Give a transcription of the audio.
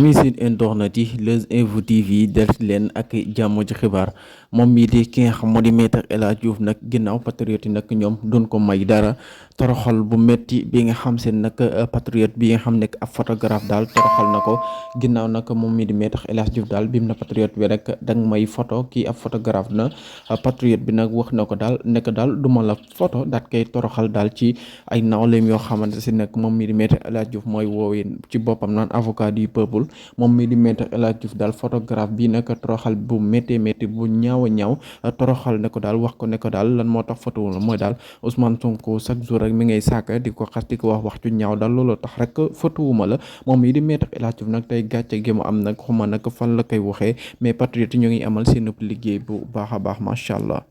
mi seen internet yi Leuz Info TV dellusi leen ak jàmm ci xibaar moom mii di ki nga xam moo di Maître El Hadji Diouf nag ginnaaw patriote yi nag ñoom doon ko may dara toroxal bu metti bi nga xam seen nag patriote bi nga xam nekk ab photographe daal toroxal na ko ginnaaw nag moom mii di Maître El Hadji Diouf daal bim na patriote bi rek danga may photo kii ab photographe na patriote bi nag wax na ko daal nekk daal duma la photo daat koy toroxal daal ci ay nawleem yoo xamante si nag moom mii di Maître El Hadji Diouf mooy woowee ci boppam naan avocat du peuple moom mii di Maître El Hadji Diouf daal photographe bi nag toroxal bu métti métti bu ñaaw a ñaaw toroxal ne ko daal wax ko ne ko daal lan moo tax photo la mooy daal Ousmane Sonko chaque jour rek mi ngay saaka di ko xas di ko wax ju ñaaw daal looloo tax rek photo wu ma la moom mii di Maître El Hadji Diouf nag tey gàcce gi mu am nag xuma nag fan la koy waxee mais patriote ñu ngi amal seen liggéey bu baax a baax macha allah.